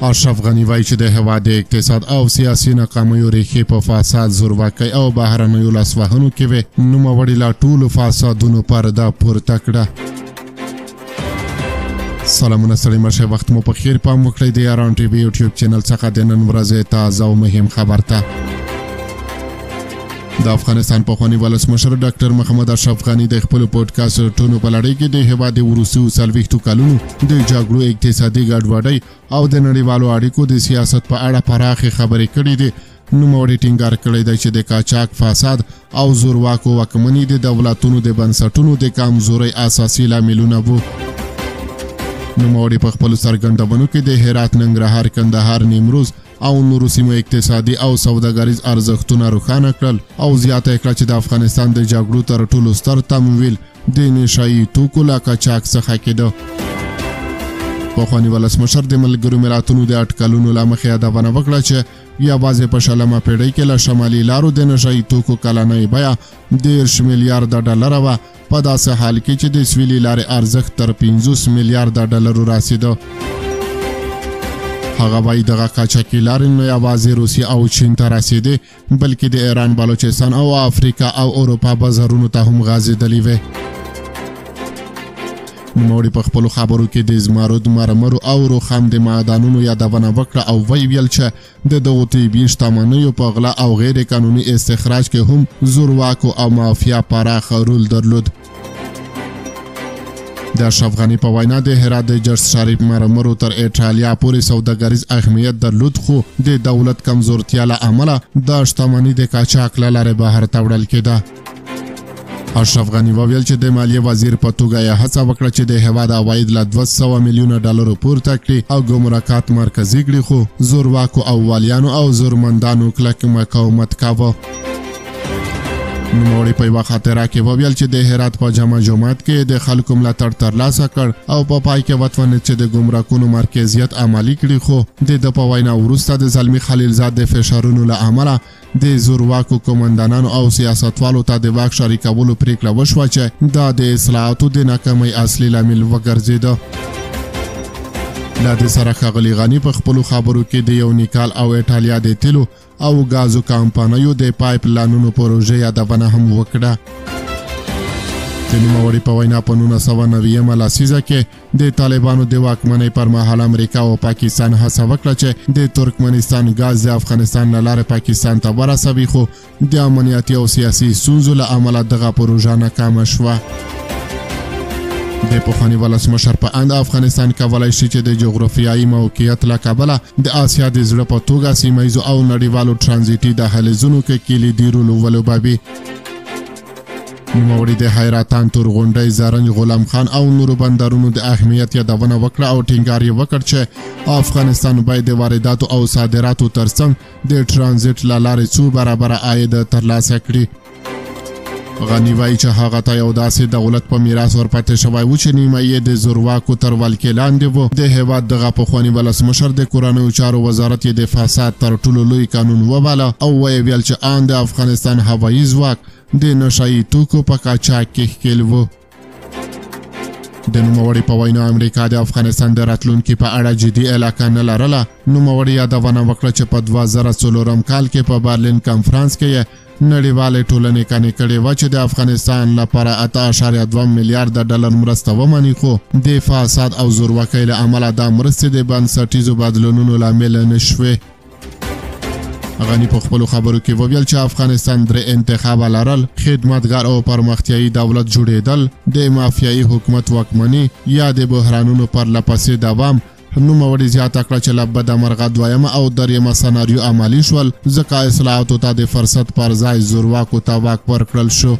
اشرف غني وایي چې د هېواد د اقتصاد او سیاسي ناکامیو ریښې په فساد، زورواکۍ او بهرنیو لاسوهنو کې وې. نوموړي له ټولو فسادونو پرده پورته کړه. سلامونه ستړي مشه، وخت مو په خیر. پام وکړئ د یاران ټي وي یوټیوب چینل څخه د نن ورځې تازه او مهم خبر ته. د افغانستان پخواني ولسمشر ډاکټر محمد اشرف غني د خپلو پوډکاسټونو په لړۍ کې د هېواد د وروستیو 40 کلونو د جګړو، اقتصادي ګډوډۍ او د نړیوالو اړیکو د سیاست په اړه پراخې خبرې کړې دي. نوموړي ټینګار کړی دی چې د قاچاق، فساد او زورواکو واکمني د دولتونو د بنسټونو د کمزورۍ اساسي لاملونه وو. نوموړي په خپلو څرګندونو کې د هرات، ننګرهار، کندهار، نیمروز او نورو سیمو اقتصادي او سوداګریز ارزښتونه روښانه کړل او زیاته یې کړه چې د افغانستان د جګړو تر ټولو ستر تمویل د نشهيي توکو له قاچاق څخه کېده. پخواني ولسمشر د ملګرو ملتونو د اټکلونو له مخې یادونه وکړه چې یوازې په 20مه پېړۍ کې له شمالي لارو د نشهيي توکو کلنۍ بیه 30 میلیارده ډالره وه، په داسې حال کې چې د سویلي لارې ارزښت تر 50 میلیارده ډالرو رسېده. هغه وایي دغه قاچاقي لارې نه یوازې روسیې او چین ته رسېدې، بلکې د ایران، بلوچستان او افریقا او اروپا بازارونو ته هم غځېدلې وې. نوموړي په خپلو خبرو کې د زمرد، مرمرو او روخام د معدنونو یادونه وکړه او ویې ویل چې د دغو طبیعي شتمنیو په غلا او غیر قانوني استخراج کې هم زورواکو او مافیا پراخ رول درلود. د اشرف غني په وینا د هرات د جرس شریف مرمرو تر ایټالیا پورې سوداګریز اهمیت درلود، خو د دولت کمزورتیا له امله دا شتمني د قاچاق له لارې بهر ته وړل کېده. اشرف غني وویل چې د مالیې وزیر په توګه یې هڅه وکړه چې د هېواد عواید له 200 میلیونه ډالرو پورته کړي او ګمرکات مرکزي کړي، خو زورواکو او والیانو او زورمندانو کلک مقاومت کاوه. نوموړي په یوه خاطره کې وویل چې د هرات په جامع جومات کې د خلکو ملاتړ ترلاسه کړ او په پای کې وتوانید چې د ګمرکونو مرکزیت عملي کړي، خو د ده په وینا وروسته د زلمي خلیلزاد د فشارونو له امله د زورواکو قومندانانو او سیاستوالو ته د واک شریکولو پرېکړه وشوه چې دا د اصلاحاتو د ناکامۍ اصلي لامل وګرځېده. له دې سره ښاغلي غني په خپلو خبرو کې د یو نیکال او ایټالیا د تیلو او ګازو کمپنیو د پایپ لانونو پروژې یادونه هم وکړه. د نوموړي په وینا په 1990مه لسیزه کې د طالبانو د واکمنۍ پر مهال امریکا او پاکستان هڅه وکړه چې د ترکمنستان ګاز د افغانستان له لارې پاکستان ته ورسوي، خو د امنیتي او سیاسي ستونزو له امله دغه پروژه ناکامه شوه. د پخواني ولسمشر په اند افغانستان کولی شي چې د جغرافیایي موقعیت له کبله د آسیا د زړه په توګه سیمه ییزو او نړیوالو ترانزیټي دهلیزونو کې کلیدي رول ولوبوي. نوموړي د حیرتان، تورغونډۍ، زرنج، غلام خان او نورو بندرونو د اهمیت یادونه وکړه او ټینګار یې وکړ چې افغانستان باید د وارداتو او صادراتو ترڅنګ د ترانزیټ له لارې څو برابره عاید ترلاسه کړي. غني وایي چې هغه ته یو داسې دولت په میراث ورپاتې شوی و چې نیمایي یې د زورواکو تر ولکې لاندې و. د هېواد دغه پخواني ولسمشر د کورنیو چارو وزارت یې د فساد تر ټولو لوی قانون وباله او ویې ویل چې آن د افغانستان هوایي ځواک د نشهيي توکو په قاچاق کې ښکېل و. د نوموړي په وینا امریکا د افغانستان د راتلونکي په اړه جدي علاقه نه لرله. نوموړي یادونه وکړه چې په 2004 کال کې په برلین کنفرانس کې یې نړیوالې ټولنې قانع کړې وه چې د افغانستان لپاره 8.2 میلیارده ډالر مرسته ومني، خو د فساد او زورواکۍ له امله دا مرستې د بنسټیزو بدلونونو لامل نه شوې. غني په خپلو خبرو کې وویل چې افغانستان درې انتخابه لرل: خدمتګار او پرمختیایي دولت جوړېدل، د مافیایي حکومت واکمني یا د بحرانونو پرلپسې دوام. نوموړي زیاته کړه چې له بده مرغه دویمه او دریمه سناریو عملي شول، ځکه اصلاحاتو ته د فرصت پر ځای زورواکو ته واک ورکړل شو.